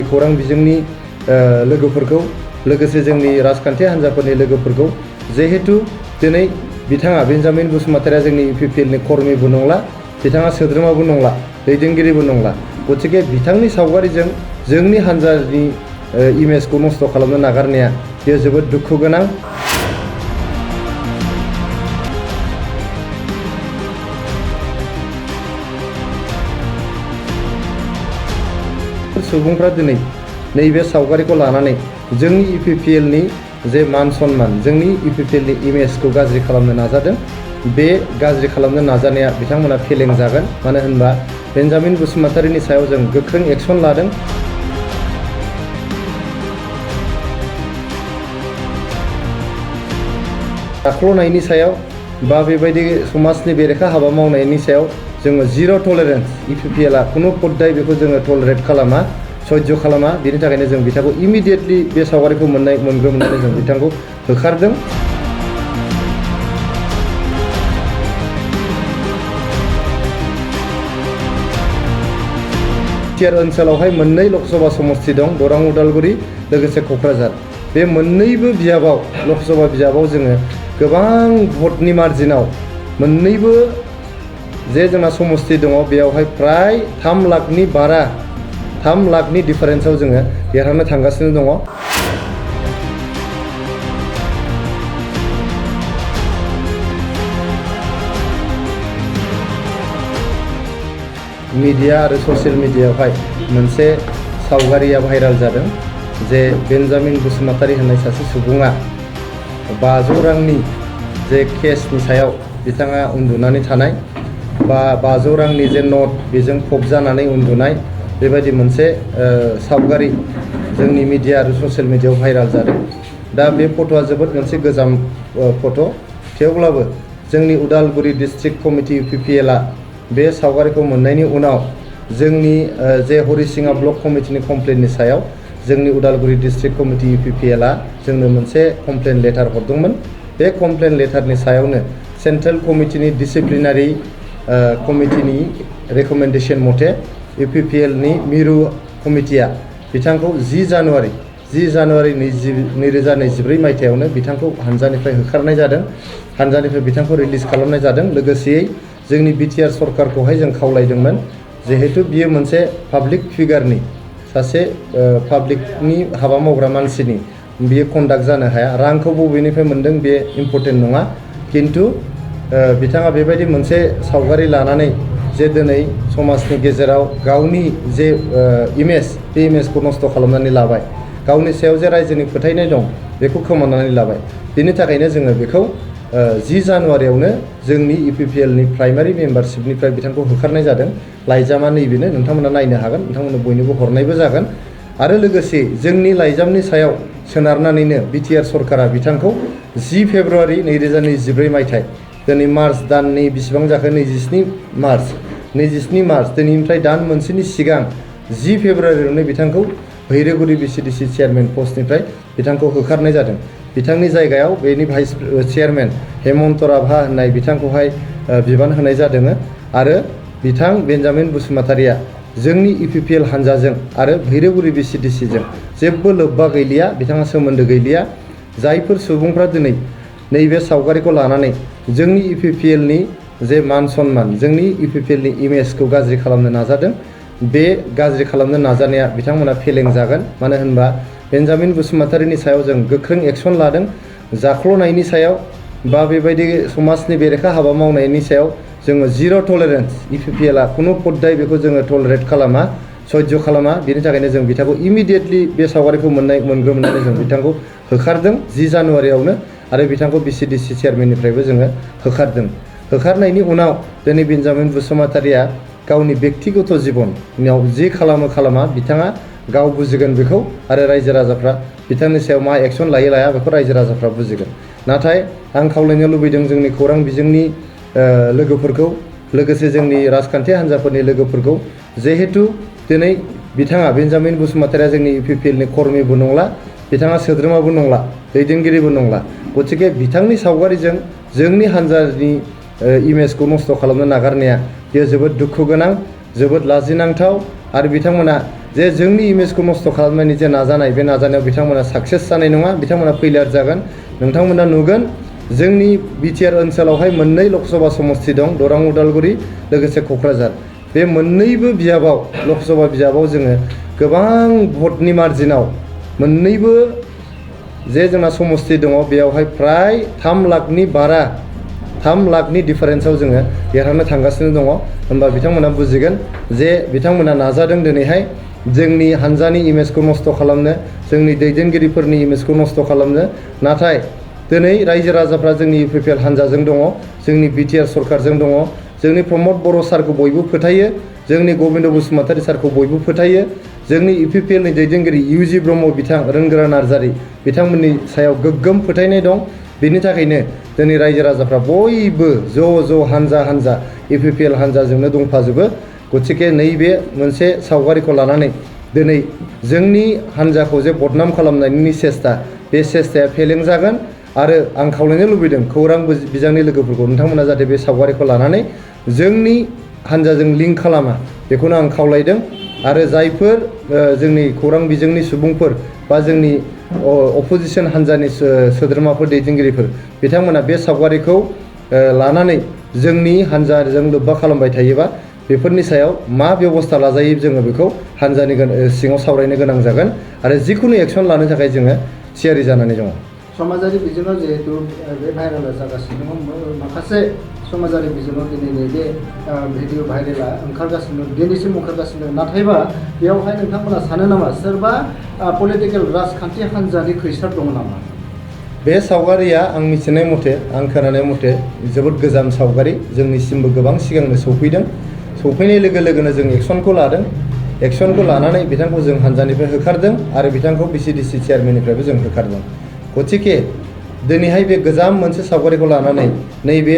खौरां बिजोंनि लोगोफोरखौ लोगोसे जोंनि राजखान्थि हान्जाफोरनि लोगोफोरखौ जिहेतु दिनै बिथाङा बेन्जामिन बसुमतारिया जोंनि इउपिपिएलनि कर्मिबो नंला, बिथाङा सोद्रोमाबो नंला, दैदेनगिरिबो नंला। गतिके बिथांनि सावगारिजों जोंनि हान्जानि इमेजखौ नस्थ' खालामनो नागारनाया बेयो जोबोद दुखु गोनां। सुबुंफ्रा दिनै नैबे सावगारिखौ लानानै जोंनि इउपिपिएलनि जे मान सन्मान, जोंनि इउपिपिएलनि इमेजखौ गाज्रि खालामनो नाजादों। बे गाज्रि खालामनो नाजानाया बिथांमोना फेलें जागोन। मानो होनबा बेन्जामिन बसुमतारिनि सायाव जों गोख्रों एक्सन लादों। जाख्ल'नायनि सायाव बा बेबायदि समाजनि बेरेखा हाबा मावनायनि सायाव जोङो जिर' टलारेन्स, इउपिपिएलआ खुनु पद्दाय बेखौ जोङो टलारेट खालामा, सह्य खालामा। बेनि थाखायनो जों बिथांखौ इमिडियेटलि बे सावगारिखौ मोनग्रोमोननानै जों बिथांखौ होखारदों। बिटिआर ओनसोलावहाय मोननै लकसभा समस्ति दं, दरां उदालगुरि लोगोसे क'क्राझार। बे मोननैबो बिजाबाव, लकसभा बिजाबाव जोङो गोबां भटनि मार्जिनाव मोननैबो जे जोंना समस्ति दङ बेयावहाय फ्राय 3 लाखनि बारा, 3 लाखनि डिफारेन्सआव जोङो देरहानो थांगासिनो दङ। मिडिया आरो ससियेल मिडियायावहाय मोनसे सावगारिया भाइराल जादों जे बेन्जामिन बसुमतारि होननाय सासे सुबुङा 500 रांनि जे केसनि सायाव बिथाङा उन्दुनानै थानाय बा 500 रांनि जे नट बेजों फबजानानै उन्दुनाय, बेबायदि मोनसे सावगारि जोंनि मिडिया आरो ससियेल मिडियायाव भाइराल जादों। दा बे फट'आ जोबोद मोनसे गोजाम फट', थेवब्लाबो जोंनि उदालगुरि डिस्ट्रिक्ट कमिटि इउपिपिएलआ बे सावगारिखौ मोननायनि उनाव जोंनि जे हरिसिङा ब्लक कमिटिनि कमप्लेननि सायाव जोंनि उदालगुरि डिस्ट्रिक्ट कमिटि इउपिपिएलआ जोंनो मोनसे कमप्लेन लेटार हरदोंमोन। बे कमप्लेन लेटारनि सायावनो सेन्ट्रेल कमिटिनि डिसिप्लिनारि कमिटिनि रेकमेन्डेसन मथे इउपिपिएलनि मिरु कमिटिया बिथांखौ 10 जानुवारि 2024 मायथाइयावनो बिथांखौ हानजानिफ्राय होखारनाय जादों। हानजानिफ्राय बिथांखौ रिलिज खालामनाय जादों। लोगोसेयै जोंनि बिटिआर सरकारखौहाय जों खावलायदोंमोन, जिहेतु बियो मोनसे पाब्लिक फिगारनि, सासे पाब्लिकनि हाबा मावग्रा मानसिनि बियो कन्डाक्ट जानो हाया। रांखौ बबेनिफ्राय मोनदों बे इम्परटेन्ट नङा, किन्तु बिथाङा बेबायदि मोनसे सावगारि लानानै जे दिनै समाजनि गेजेराव गावनि जे इमेज, बे इमेजखौ नस्थ' खालामनानै लाबाय, गावनि सायाव जे रायजोनि फोथायनाय दं बेखौ खोमानानै लाबाय। बेनि थाखायनो जोङो बेखौ 10 जानुवारियावनो जोंनि इउपिपिएलनि प्राइमारि मेम्बारशिपनिफ्राय बिथांखौ होखारनाय जादों। लाइजामा नैबेनो, नोंथांमोना नायनो हागोन, नोंथांमोननो बयनोबो हरनायबो जागोन। आरो लोगोसे जोंनि लाइजामनि सायाव सोनारनानैनो बिटिआर सरकारा बिथांखौ 10 फेब्रुवारि 2024 मायथाइ, दिनै मार्च दाननि बेसेबां जाखो, 27 मार्च, दिनैनिफ्राय दान मोनसेनि सिगां 10 फेब्रुवारियावनो बिथांखौ भैरबगुरि बिसिडिसि चेयारमेन पस्टनिफ्राय बिथांखौ होखारनाय जादों। बिथांनि जायगायाव बेनि भाइस चेयारमेन हेमन्त राभा होननाय बिथांखौहाय बिबान होनाय जादों। आरो बिथां बेन्जामिन बसुमतारिया जोंनि इउपिपिएल हान्जाजों आरो भैरबगुरि बिसिडिसिजों जेबो लोब्बा गैलिया, बिथाङा सोमोन्दो गैलिया। जायफोर सुबुंफ्रा दिनै नैबे सावगारिखौ लानानै जोंनि इउपिपिएलनि जे मान सन्मान, जोंनि इउपिपिएलनि इमेजखौ गाज्रि खालामनो नाजादों, बे गाज्रि खालामनो नाजानाया बिथांमोना फेलें जागोन। मानो होनबा बेन्जामिन बसुमतारिनि सायाव जों गोख्रों एक्सन लादों। जाख्ल'नायनि सायाव बा बेबायदि समाजनि बेरेखा हाबा मावनायनि सायाव जोङो जिर' टलारेन्स, इउपिपिएलआ खुनु पद्दाय बेखौ जोङो टलारेट खालामा, सह्य खालामा। बेनि थाखायनो जों बिथांखौ इमिडियेटलि बे सावगारिखौ मोनग्रोमोननानै जों बिथांखौ होखारदों 10 जानुवारियावनो। आरो बिथांखौ बिसिडिसि चेयारमेननिफ्रायबो जोङो होखारदों। होखारनायनि उनाव दिनै बेन्जामिन बसुमतारिया गावनि बेक्तिगत जिबनाव जि खालामा बिथाङा गाव बुजिगोन बेखौ, आरो रायजो राजाफ्रा बिथांनि सायाव मा एक्सन लायो लाया बेखौ रायजो राजाफ्रा बुजिगोन। नाथाय आं खावलायनो लुबैदों जोंनि खौरां बिजोंनि लोगोफोरखौ, लोगोसे जोंनि राजखान्थि हान्जाफोरनि लोगोफोरखौ, जिहेतु दिनै बिथाङा बेन्जामिन बसुमतारिया जोंनि इउपिपिएलनि कर्मिबो नंला, बिथाङा सोद्रोमाबो नंला, दैदेनगिरिबो नंला। गतिके बिथांनि सावगारिजों जोंनि हान्जानि इमेजखौ नस्थ' खालामनो नागारनाया बेयो जोबोद दुखु गोनां, जोबोद लाजिनांथाव। आरो बिथांमोना जे जोंनि इमेजखौ नस्थ' खालामनायनि जे नाजानाय बे नाजानायाव बिथांमोना साक्सेस जानाय नङा, बिथांमोना फेलियर जागोन। नोंथांमोना नुगोन जोंनि बिटिआर ओनसोलावहाय मोननै लकसभा समस्ति दं, दरां उदालगुरि लोगोसे क'क्राझार। बे मोननैबो बिजाबाव लकसभा बिजाबाव जोङो गोबां भटनि मार्जिनाव मोननैबो जे जोंना समस्ति दङ बेयावहाय फ्राय 3 लाखनि बारा 3 लाखनि डिफारेन्सआव जोङो देरहानो थांगासिनो दङ। होनबा बिथांमोना बुजिगोन जे बिथांमोना नाजादों दिनैहाय जोंनि हान्जानि इमेजखौ नस्थ' खालामनो, जोंनि दैदेनगिरिफोरनि इमेजखौ नस्थ' खालामनो। नाथाय दिनै रायजो राजाफ्रा जोंनि इउपिपिएल हान्जाजों दङ, जोंनि बिटिआर सरकारजों दङ, जोंनि प्रमद बर' सारखौ बयबो फोथायो, जोंनि गबिन्द बसुमतारी सारखौ बयबो फोथायो, जोंनि इउपिपिएलनि दैदेनगिरि इउजि ब्रह्म बिथां, रोंगोरा नार्जारी बिथांमोननि सायाव गोग्गोम फोथायनाय दं। बेनि थाखायनो जोंनि रायजो राजाफ्रा बयबो ज' हान्जा हान्जा इउपिपिएल हान्जाजोंनो दंफाजोबो। गतिके नैबे मोनसे सावगारिखौ लानानै दिनै जोंनि हान्जाखौ जे बदनाम खालामनायनि सेस्था, बे सेस्थाया फेलें जागोन। आरो आं खावलायनो लुबैदों खौरां बिजोंनि लोगोफोरखौ, नोंथांमोना जाहाथे बे सावगारिखौ लानानै जोंनि हान्जाजों लिंक खालामा बेखौनो आं खावलायदों। आरो जायफोर जोंनि खौरां बिजोंनि सुबुंफोर बा जोंनि अपोजिसन हान्जानि सोद्रोमाफोर, दैदेनगिरिफोर बिथांमोना बे सावगारिखौ लानानै जोंनि हान्जाजों लोब्बा खालामबाय थायोबा बेफोरनि सायाव मा बेबस्था लाजायो जोङो बेखौ हान्जानि सिङाव सावरायनो गोनां जागोन आरो जिखुनु एक्सन लानो थाखाय जोङो थियारि जानानै दङ। समाजारि बिजोङाव जिहेतु बे भाइरेला जागासिनो दङ, माखासे समाजारि बिजोङाव दिनै बे भिडिअ भाइरेला ओंखारगासिनो, दिनैसिम ओंखारगासिनो। नाथायबा बेयावहाय नोंथांमोना सानो नामा सोरबा पलिटिकेल राजखान्थि हान्जानि खैसार दङ नामा? बे सावगारिया आं मिथिनाय मथे, आं खोनानाय मथे जोबोद गोजाम सावगारि, जोंनिसिमबो गोबां सिगांनो सौफैदों। सौफैनाय लोगो लोगोनो जों एक्सनखौ लादों। एक्सनखौ लानानै बिथांखौ जों हान्जानिफ्राय होखारदों आरो बिथांखौ बिसिडिसि चेयारमेननिफ्रायबो जों होखारदों। गतिके दिनैहाय बे गोजाम मोनसे सावगारिखौ लानानै नैबे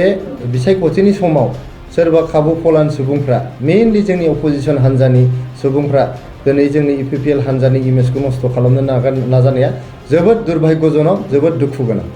बिसायख'थिनि समाव सोरबा खाबु फलान सुबुंफ्रा, मेइनलि जोंनि अपोजिसन हान्जानि सुबुंफ्रा दिनै जोंनि इउपिपिएल हान्जानि इमेजखौ नस्थ' खालामनो नाजानाया जोबोद दुर्भाग्यजनक, जोबोद दुखु गोनां।